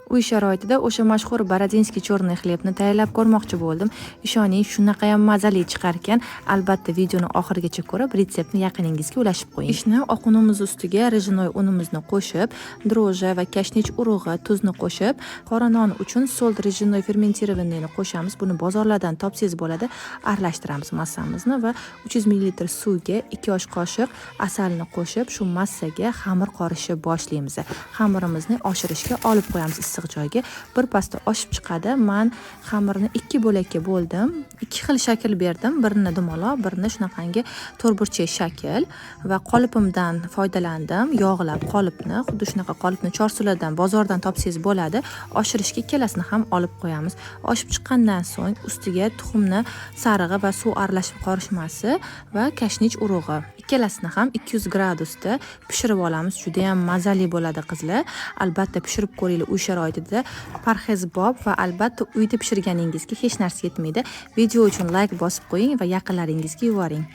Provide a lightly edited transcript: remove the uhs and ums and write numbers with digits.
Uy sharoitida o'sha mashhur бородинский черный хлеб ni tayyorlab ko'rmoqchi bo'ldim. Ishoning, shunaqayam mazali chiqarkan. Albatta, videoni oxirigacha ko'rib, retseptni yaqiningizga ulashib qo'ying. Ishni oq unimiz ustiga ржаной unimizni qo'shib, дрожжи va kashnich urug'i, tuzni qo'shib, qora non uchun соль ржаной ферментированный ni qo'shamiz. Buni bozorlardan topsangiz bo'ladi. Aralashtiramiz massamizni va 300 ml suvga 2 osh qoshiq asalni qo'shib, shu massaga xamir qorishni boshlaymiz. Xamirimizni oshirishga olib qo'yamiz issiq joyga. Bir pasda oshib chiqadi. Man xamirni ikki bo'lakka bo'ldim. Ikki xil shakl berdim. Birini dumaloq, birini shunaqangi to'rtburchak shakl va qolipimdan foydalandim. Yog'lab qolipni, xuddi shunaqa qolipni Chorsulardan, bozordan topsangiz bo'ladi. Oshirishga ikkalasini ham olib qo'yamiz. Oshib chiqqandan so'ng ustiga tuxumni sarig'i va suv aralashib qorishmasi va kashnich urug'i. Ikkalasini ham 200 gradusda pishirib olamiz. Juda ham mazali bo'ladi, qizlar. Albatta pishirib ko'ringlar uy sharoitida. Parhezbop va albatta uyda pishirganingizga hech narsa yetmaydi. Video uchun layk bosib qo'ying va yaqinlaringizga yuboring.